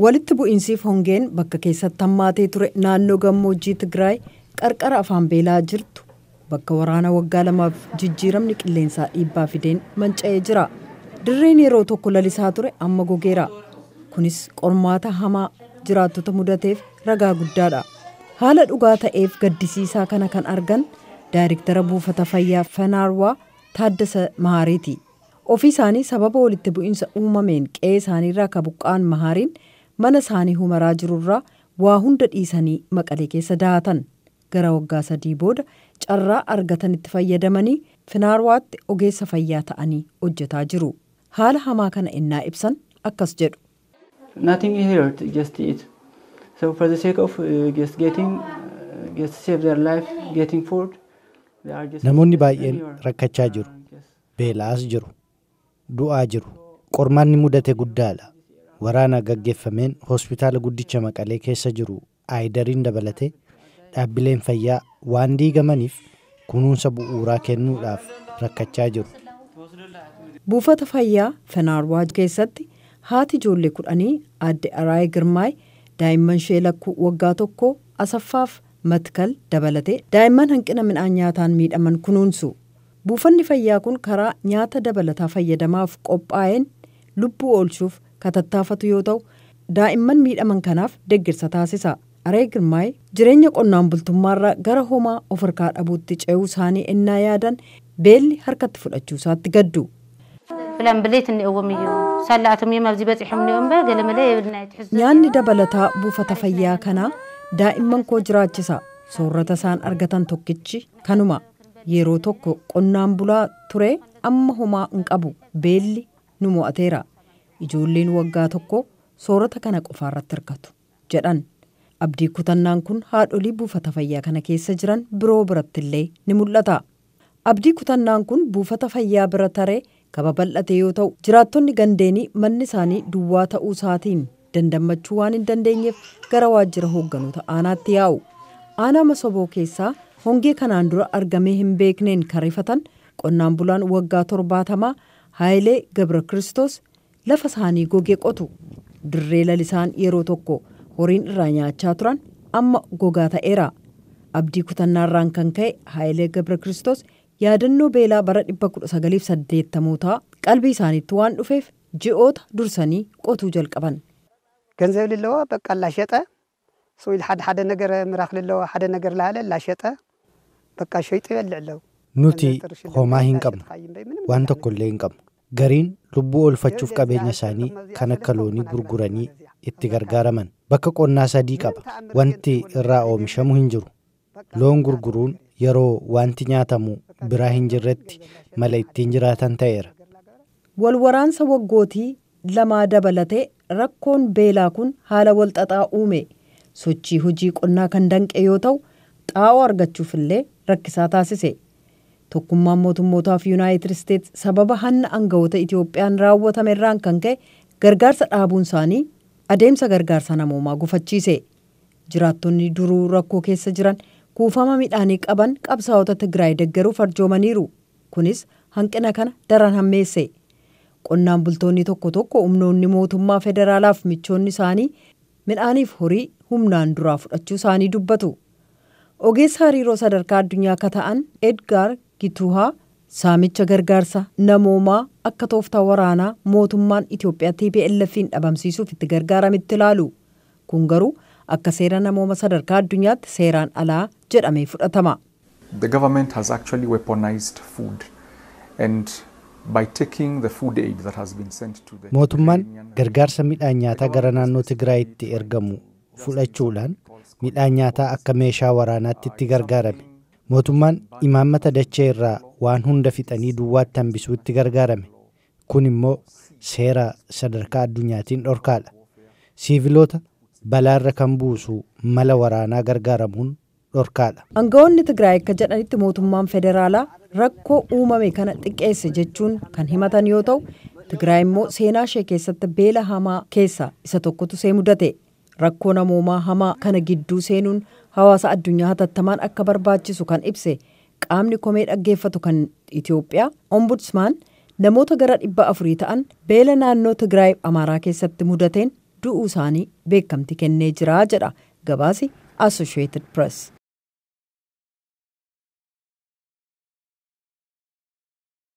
Walitti bu'iinsiif hongeen bakka keessatti hammaatee ture naannoo gammoojjii Tigraay qarqara afaan beelaa jirtu bakka waraana waggaa 2f jijjiiramni qilleensaa dhiibbaa fideen manca'ee jira. Dirreen yeroo tokko lalisaa ture amma gogeera. Kunis qormaata hamaa jiraattota mudateef ragaa guddaadha. Haala dhugaa ta'eef gaddisiisaa kana kan argan daayirektara buufata fayyaa Fanaarwaa Taaddasa Mahaariiti. Ofii isaanii sababa walitti bu'iinsa uumameen qe'ee isaaniirraa ka buqqa'an Mahaariin mana isaanii humaraa jirurraa waa hunda dhiisanii Maqalee keessa daatan. Gara waggaa 3 booda carraa argatanitti fayyadamanii Finaarwaatti ogeessa fayyaa ta'anii hojjetaa jiru. Haala hamaa kana innaa ibsan akkas jedhu. Nothing here to just eat. So for the sake of just getting, just save their life, getting food. They are just Namoonni baay'een rakkachaa jiru. Beela'aas jiru. Du'aa jiru. Qormaanni mudate guddaadha. Waraana gaggeeffameen hospitaala guddicha Maqalee keessa jiru Aayidariin dabalatee dhaabbileen fayyaa waan diigamaniif kunuunsa bu'uuraa kennuudhaaf rakkachaa jiru. Buufata fayyaa Fenaarwaa keessatti haati ijoollee 10 aadde Araayee Girmaay daa'imman ishee lakkuu waggaa 1 Asaffaaf Matkal dabalatee daa'imman hanqina midhaan nyaataan miidhaman kunuunsu. Buufanni fayyaa kun karaa nyaata dabalataa fayyadamaaf qophaa'een lubbuu oolchuuf katattaafatu yoo ta'u daa'imman miidhaman kanaaf deeggarsa taasisa. Araayee Girmaay jireenya qonnaan bultummaarraa gara homaa of harkaa dhabuutti ce'uu isaanii ennaa yaadan beelli harkatti fudhachuu isaatti gaddu. Nyaanni dabalataa buufata fayyaa kanaa daa'imman koo jiraachisa. Soorata isaan argatan tokkichi kanuma. Yeroo tokko qonnaan bulaa ture amma homaa hin qabu. Beelli nu mo'ateera. Ijoolleen waggaa 1 soorata kana qofaarratti hirkatu jedhan. Abdii kutannaan kun haadholii buufata fayyaa kana keessa jiran biroo birattillee ni mul'ata. Abdii kutannaan kun buufata fayyaa bira taree kababal'ate yoo ta'u jiraattonni gandeenii manni isaanii duwwaa ta'uu isaatiin dandammachuu waan hin dandeenyeef gara waajjira hoogganoota aanaatti yaa'u. Aanaa Masoboo keessaa hongee kanaan dura argamee hin beekneen karifatan qonnaan bulaan waggaa 70 Haayilee Gabra Kiristoos lafa isaanii gogee qotu. Dirree lalisaan yeroo tokko horiin irraa nyaachaa turan amma gogaa ta'eera. Abdii kutannaarraan kan ka'e Haayilee Gabra Kiristoos yaadannoo beelaa bara 1980 qalbii isaaniitti waan dhufeef ji'oota dursanii qotuu jalqaban. ገንዘብ ልለዎ በቃ ላሸጠ ሰው ሓደ ሓደ ነገር ምራኽ ልለዎ ሓደ ነገር ላለ ላሸጠ በቃ ሸይጡ ይበልዕ። Nuti homaa hin qabnu, waan tokkollee hin qabnu. Gariin lubbuu oolfachuuf qabeenya isaanii kan akka loonii gurguranii itti gargaaraman. Bakka qonnaa 3 qaba. Wanti irraa oomishamu hin jiru. Loon gurguruun yeroo wanti nyaatamu biraa hin jirretti mala ittiin jiraatan ta'eera. Wal waraansa waggootii 2 dabalatee rakkoon beelaa kun haala wal xaxaa uume. Sochii hojii qonnaa kan danqe yoo ta'u xaa'oo argachuufillee rakkisaa taasise. Tokkummaan mootummootaa fi Yuunaayitid Isteets sababa hanna aangawoota Itiyoophiyaan raawwatame irraan kan ka'e gargaarsa dhaabuun isaanii adeemsa gargaarsa namoomaa gufachiise. Jiraattonni duruu rakkoo keessa jiran kuufama midhaanii qaban qabsaa'ota Tigraay deeggaruuf arjoomaniiru. Kunis hanqina kana daran hammeesse. Qonnaan bultoonni tokko tokko humnoonni mootummaa federaalaaf michoonni isaanii midhaaniif horii humnaan duraa fudhachuu isaanii dubbatu. Ogeessa hariiroo sadarkaa addunyaa akka ta'an Edgar Gituhaa saamicha gargaarsa namoomaa akka tooftaa waraanaa mootummaan Itiyoophiyaa TPLF'n dhabamsiisuuf itti gargaarametti ilaalu. Kun garuu akka seera namooma sadarkaa addunyaatti seeraan alaa jedhamee fudhatama. The government has actually weaponized food and by taking the food aid that has been sent to the Mootummaan gargaarsa midhaan nyaataa gara naannoo Tigraayitti ergamu fudhachuudhaan midhaan nyaataa akka meeshaa waraanaatti itti gargaarame. Mootummaan imaammata dachee irraa waan hunda fixanii duwwaatti hambisuu itti gargaarame. Kun immoo seera sadarkaa addunyaatiin dhorkaadha. Siiviloota balaarra kan buusu mala waraanaa gargaaramuun dhorkaadha. Aangawoonni Tigraay akka jedhanitti mootummaan federaalaa rakkoo uumame kana xiqqeesse jechuun kan himatan yoo ta'u Tigraay immoo seenaa ishee keessatti beela hamaa keessaa isa tokkotu see mudate. Rakkoo namoomaa hamaa kana gidduu seenuun hawaasa addunyaa hatattamaan akka barbaachisu kan ibse qaamni komee dhaggeeffatu kan Itiyoophiyaa Ombudsman namoota gara 400 ta'an beela naannoo Tigraay Amaaraa keessatti mudateen Du'uu isaanii beekamti kennee jira jedha gabaasi Associated Press.